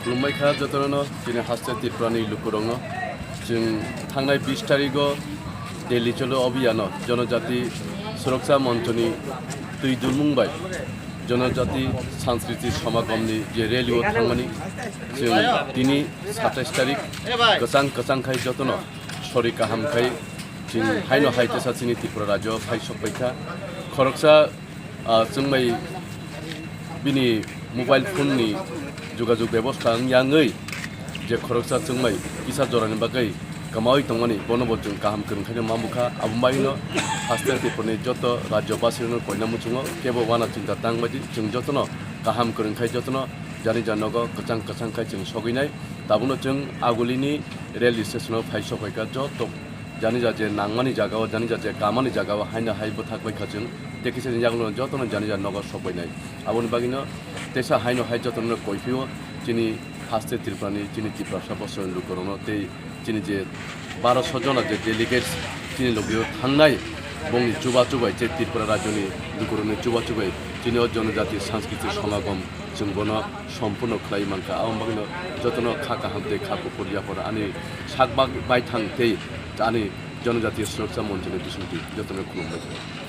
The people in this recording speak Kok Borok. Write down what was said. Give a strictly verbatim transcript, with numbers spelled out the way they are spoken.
Khulumbai kha jotono chini haste Tripura ni lukurokno. Chwng thangnai bis tarigo Delhi cholo obiyano Jonojati Suroksha Monchoni twi dulmung bai Jonojati Sanskriti Samagomni je rally o thangmani chwng tini satais tarik kwchang kwchang khai jotono sori kaham khai chwng haino hai tesa chini Tripura rajyo phai sokpai kha. Khoroksa Ah, chwng bai bini mobile phone ni jogajog bebosta wng ya wngwi je khoroksa chwng bai kisa jorani bagwi kwmawi tongmani, bono bo chwng kaham kwrwng khaino ma bukha. Abo baino haste Tripura ni joto rajyo basirokno koina muchungo kebo wana chinta tang baidi chwng jotono kaham kwrwng khai jotono jani ja nogo kwchang kwchang khai chwng sogwi nai. Tabukno chwng agulini railway station o phai sokphaikha joto. Jani ja je nangmani jaga o, jani ja je kamani jaga o, haino hai bwthak bai kha chwng. Tei kisa ni yagulo jotono jani ja nogo sokbainai. Aboni bagwino teisa haino hai jotono koiphio chini haste Tripura ni, chini Tiprasa bosroni lukurokno tei chini je baro sojona je delegates chini logio thangnai, bongni chubachu bai, je Tripura rajyoni lukurokni chubachu bai chini o Jonojati Sanskriti Samagom chwng bono sompurno khlai mankha. Aboni bagwino jotono kha kaham tei kha kuphur yapor ani sak bak baithang tei ani Jonojatiya Suroksha Monchni bisingtwi jotono khulumbai.